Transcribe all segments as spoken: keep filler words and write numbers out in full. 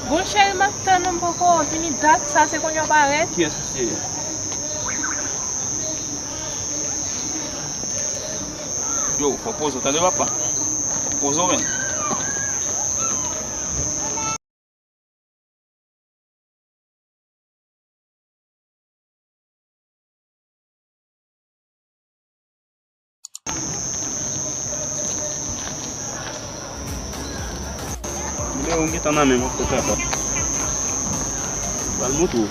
Bon cheri, m ap tann ou, m poko vini, dat sa se kounye w parèt. Kiyès misye ye? Yo, fò poze w tande papa. Poze w menm. Nimewo m gentan nan men m, fè travay. Pral montre w.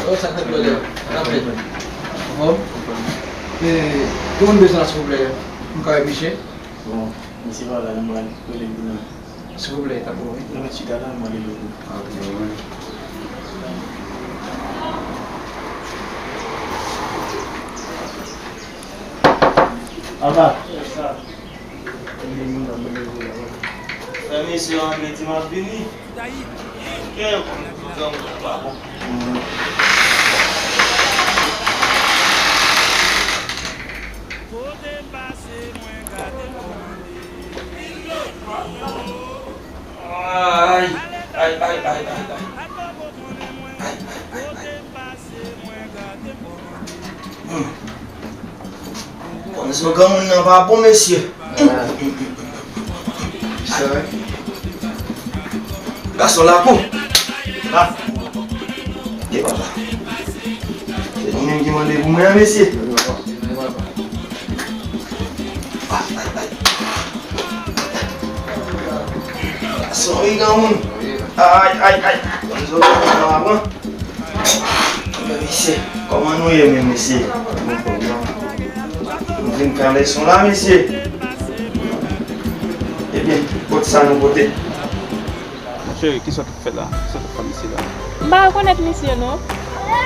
Oh, sa k ap pale? Anfòm? Eh, gen moun bezwen la, silvouplè. M ka wè misye? Bon, misye pa la, m pral rele l pou nou. Silvouplè, tanpri. Nan mèt chita la, m pral rele l pou nou. Ok, wi. Ava. Fè mesye antre di m ap vini. Ke yo konn tout granmoun nan pa bon. Ay, ay, ay, ay, ay, ay. Ay, ay, ay, ay. Hmm. Konn zo granmoun nan pa bon, mesye. Gason lakou. La. Ye papa. Se nou menm ki mande pou mwen, mesye. Ay, ay, ay. Gason wi granmoun. Ay, ay, ay. Konn zo granmoun nan pa bon. Men mesye, kòman nou ye menm, mesye? Nou vin fè leson la, mesye. Ebyen, kot sa nou pote? Cheri, kisa w t ap fè la? Kisa w t ap fè misye la? M pa rekonèt misye, non.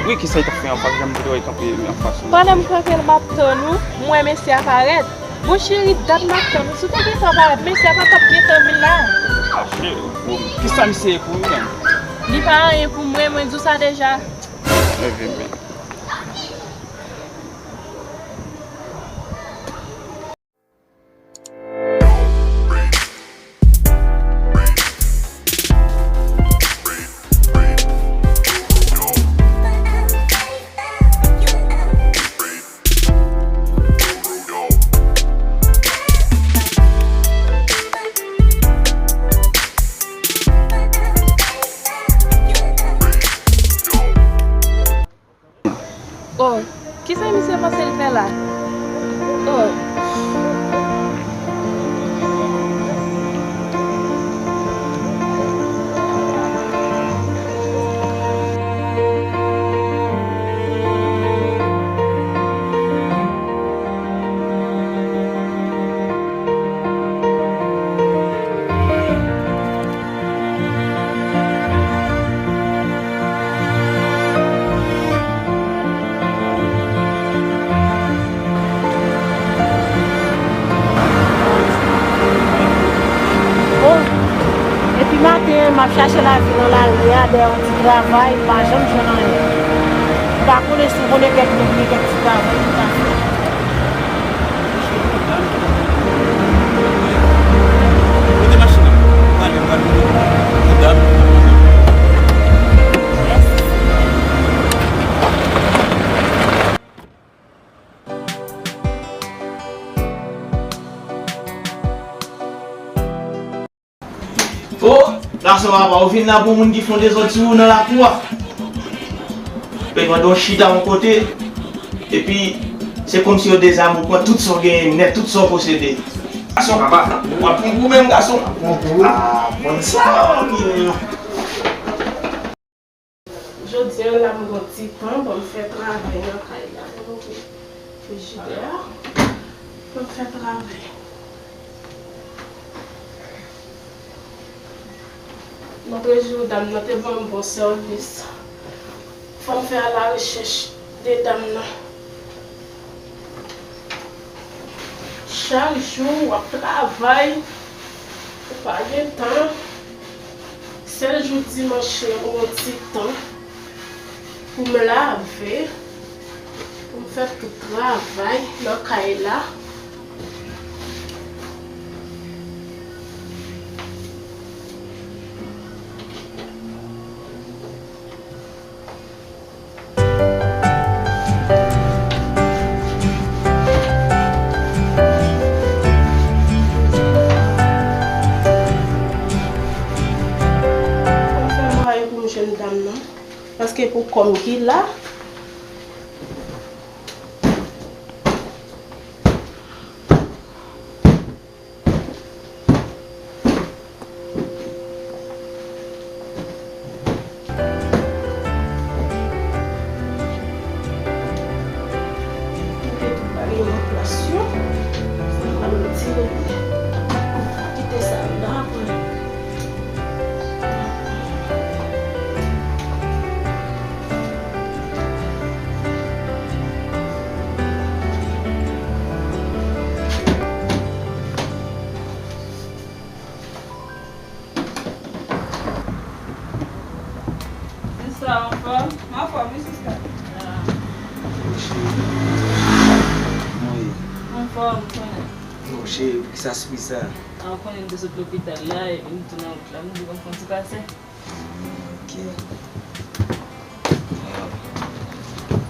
Wi, kisa l t ap fè anfas? Jan m te wè l kanpe anfas ou. Pandan m kanpe l, m ap tann ou, m wè mesye a parèt. Bon cheri, dat m ap tann ou. Si w te gentan parèt, mesye a pa t ap gentan vin la. Ah, cheri, bon, kisa misye ye pou ou menm? Li pa anyen pou mwen, mwen di w sa deja. Leve men. Oh, kisa misye panse l fè la? Oh. Oh, epi maten an, m ap chache lavi nan lari a, dèyè yon ti travay, m pa janm jwenn anyen. M pa konnen si w konnen kèk moun gen kèk ti travay pou ta fè. Kote machin nan? Pale, pale. Medam. O, gason papa, ou vin la pou moun ki fè yon dezòd sou ou nan lakou a. Pe pandan w chita yon kote, epi se kòmsi yo dezame w, pran tout sa w genyen nèt, tout sa w posede. Gason papa, w ap pran kou menm, gason. Ah, konn sa, menm. Jodi a la, m gon ti tan, bon, m fè travay nan kay la. Bon, m ouvri frijidè a. Bon, m fè travay. Lòt jou, dam nan te ban m bon sèvis. Fò m fè alarechèch de dam nan. Chak jou w ap travay, ou pa gen tan. Sèl jou dimanch lan m gon ti tan pou m lave, pou m fè tout travay nan kay la. Paske pou kò m ki la. Mete tout bagay nan plas yo. Sa pral retire li. Kite sa la pou li. Sista, anfòm? Anfòm, wi, sista. Cheri. Kòman w ye? Anfòm, ou konnen. Bon, cheri, poukisa sipriz sa? A, ou konnen m te sot lopital la, epi m tou nan wout la, m di bon, m fè yon ti pase. Ok.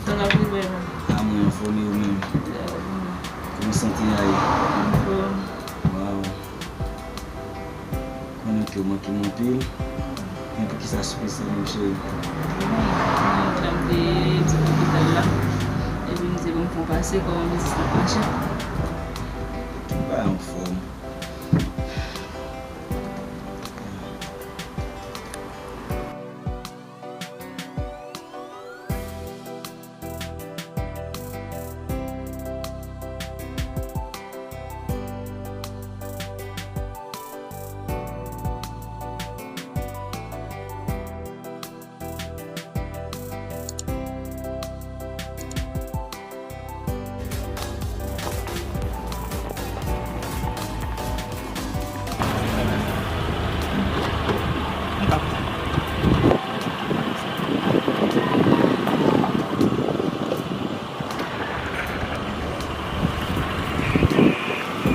Sa va, prive, non? A, mwen anfòm, e ou menm? Kòman sante a ye? Anfòm. Waw. Konnen ke w manke m anpil. Men poukisa sipriz sa menm, cheri? Bon, m te sot lopital la. Epi m di bon, m fè yon pase, kòman biznis la ap mache? Tout bagay anfòm.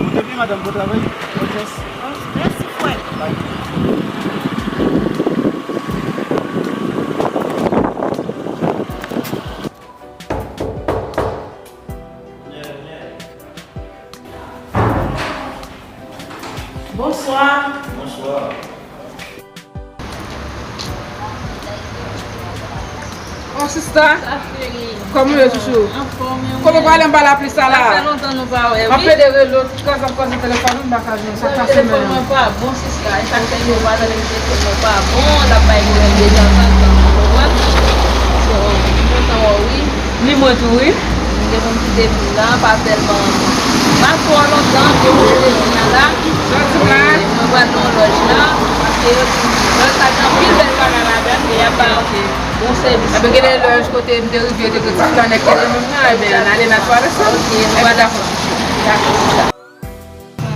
Moute byen, madanm, bon travay. Bòn chans. Mèsi, frè. Bye. Bonswa. Bonswa. Oh, sista. Sa fini. Kòman w ye, chouchou? Anfòm, e ou menm? Kote w prale anba lapli sa la? Sa fè lontan nou pa wè, wi. M ap plede rele w, tout kaz ap kaz nan telefòn, m pa ka jwenn w. Sa k pase menm? Telefòn mwen pa bon, sista. E sa k fè nou pa tande telefòn mwen pa bon, l ap bay pwoblèm detanzantan, ou konprann? So, m kontan wè w, wi. Ni mwen tou, wi. M te konn kite vin la, pa tèlman, pa twò lontan, m te konn kite vin la la. Sa w di m la? Mwen pral nan yon lòj la, paske yo di lòj sa gen anpil bèl bagay ladan, e y ap ba w bon sèvis. Ebyen, gen de lòj kote m te rive, yo te gen ti flannè k te demen m nan, ebyen, n ale n al pale ansanm. Ok, nou pral dakò. Dakò, sista.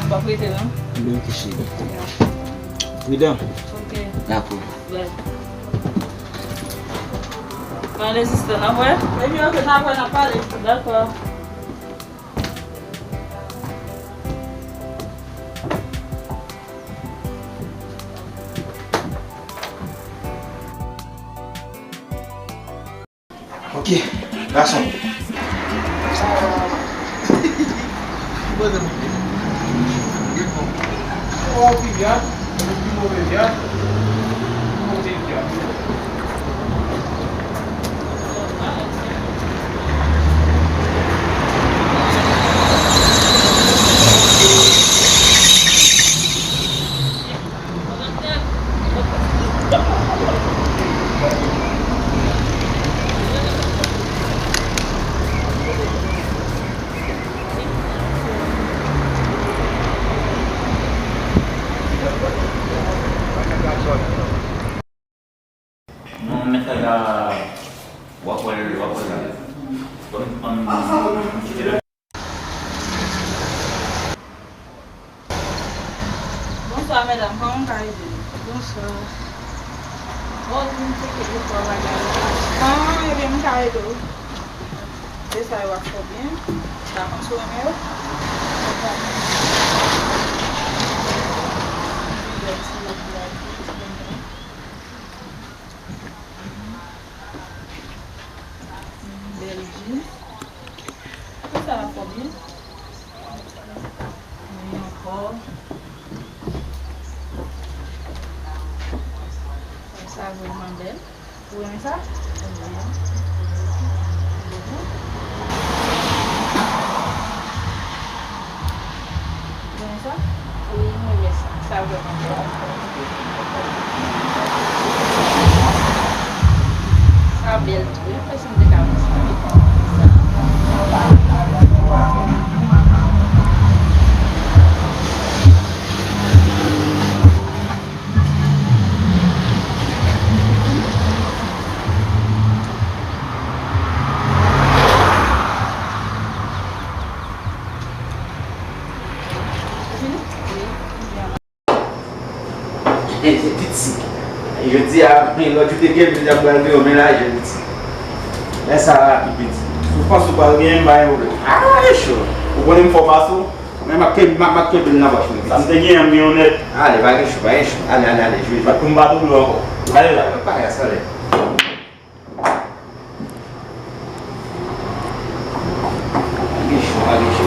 W ap rete, non? Ebyen, ok, cheri. Pridan. Ok. Dakò. Bye. Mwen ale, sista, n ap wè? Ebyen, ok, n ap wè, n ap pale. Dakò. Ok, gason. Non, men sa la, w ap wè l, w ap wè l la. Bon, m kite l. Bonswa, medam. Kòman m ka ede nou? Bonswa. Bon, m tcheke de twa bagay. Ah, ebyen, m ka ede w. De sa yo ap fè byen. Sa konn sou renmen yo. Bèl jis. Tout sa ap fè byen. Wi, ankò. Sa vrèman bèl. Pou Renmen sa? Renmen sa? Wi, m renmen sa. Sa vrèman bèl. Sa bèl tou, wi. Mwen santi m te ka wè sa. Jodi a, men lòt jou te gen, jodi a m pral gen yon mennaj, piti. Lè sa rapid, piti. Si w panse w pral genyen, m pa gen pwoblèm. Ah, e cho. Ou konnen m fò pase w? Men m ap kenbe, m ap, m ap kenbe l nan pòch mwen, piti. Sa m te genyen, m gen yon nèt. Ale, pa gen cho, pa gen cho. Ale, ale, ale, jwe, jwe. Bat pou m pa twouble w ankò. Ale la. Pa gen sa, ale. Pa gen cho, pa gen cho.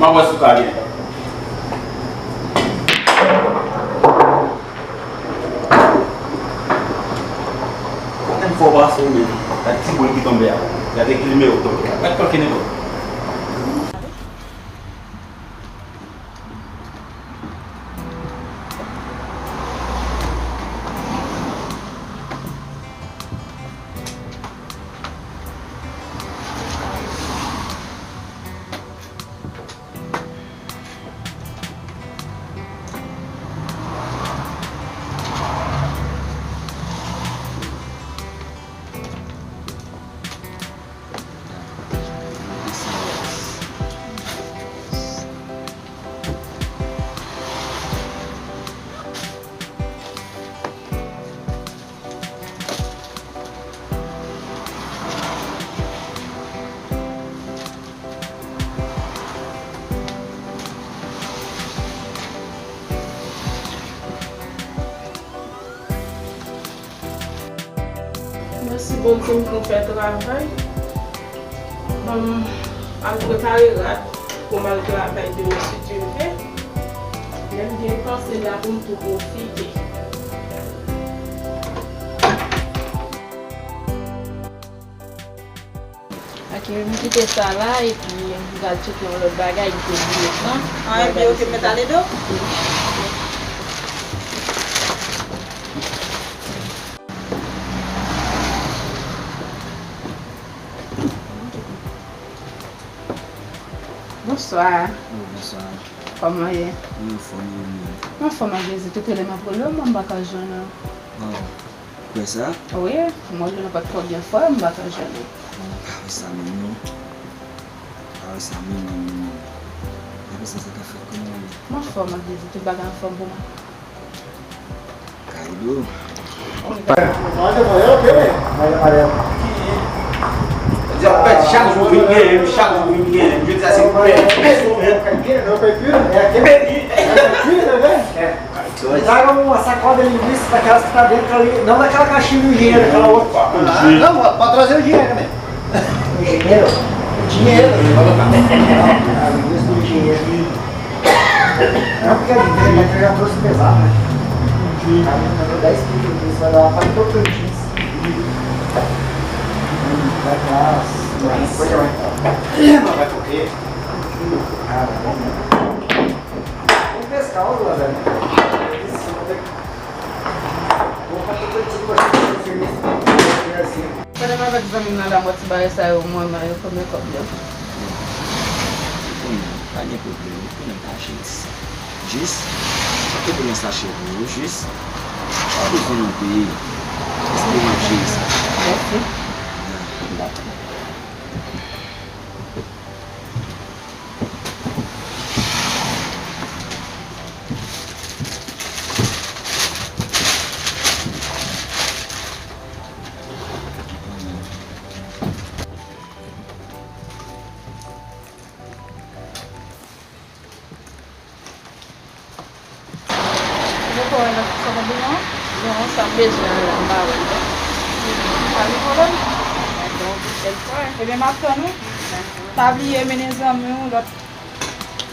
M ap wè si w ka gen. Kote m fè w pase w menm? Gad ti boul ki tonbe a. Gade ki nimewo k tonbe a. Gad kòl ki nimewo. Mèsi Bondye, m fin fè travay. Ban m al prepare rad pou m al travay demen si Dye vle. Lè m gen tan, se la pou m tou pwofite. Ok, m kite sa la, epi m pral tcheke yon lòt bagay, m te bliye sa. Ah, epi ok, m met ale do? Wi. Bonswa. Oh, bonswa. Kòman w ye? Mwen anfòm, e ou menm? Mwen anfòm ak Jezi, tout rele m ap rele w, mwen m pa ka jwenn ou. Oh. Ou kwè sa? Wi, mwen rele w pa twò byen fò, m pa ka jwenn ou. Bon, m pa wè sa menm non. M pa wè sa menm, menm, menm, menm. Apre sa, sa k ap fèt, kòman w ye? M anfòm ak Jezi, tout bagay anfòm pou mwen. Kaydo. Di ap pèdi chak jou vin genyen, chak jou vin genyen. Jodi a se pèdi. Pèdi. Traga uma sacola de linguiça daquelas que tá dentro ali. Não daquela caixinha do engenheiro, aquela outra. Não, pode trazer o dinheiro também. O dinheiro? O dinheiro. A linguiça do engenheiro. Não, porque a linguiça já trouxe pesado, né? O cara pagou dez quilos disso, vai dar pra Tocantins. Vai pra... Mas vai comer. Ah, vai comer. Vamos pescar, ô, Lazarento. Vou pra Tocantins, vai ser feliz. Pandan m avèk zanmi m nan la, m wè ti bagay sa yo, mwen, mwen, yo konbyen kòb yo? Ou konnen, pa gen pwoblèm, ou konnen m pa jis. Jis, m te pran yon sachè pou ou, jis. Pa bezwen yon peyi. Jis pou m ap jere sa. Mèsi. Dakò. Ou poko wè lòt sa nan bouyon? Non, sa m bezwen an la, m pa wè l non. Pa gen pwoblèm. Bon, pwochèn fwa. Ebyen, m ap tann ou. Pa bliye mennen zanmi w lòt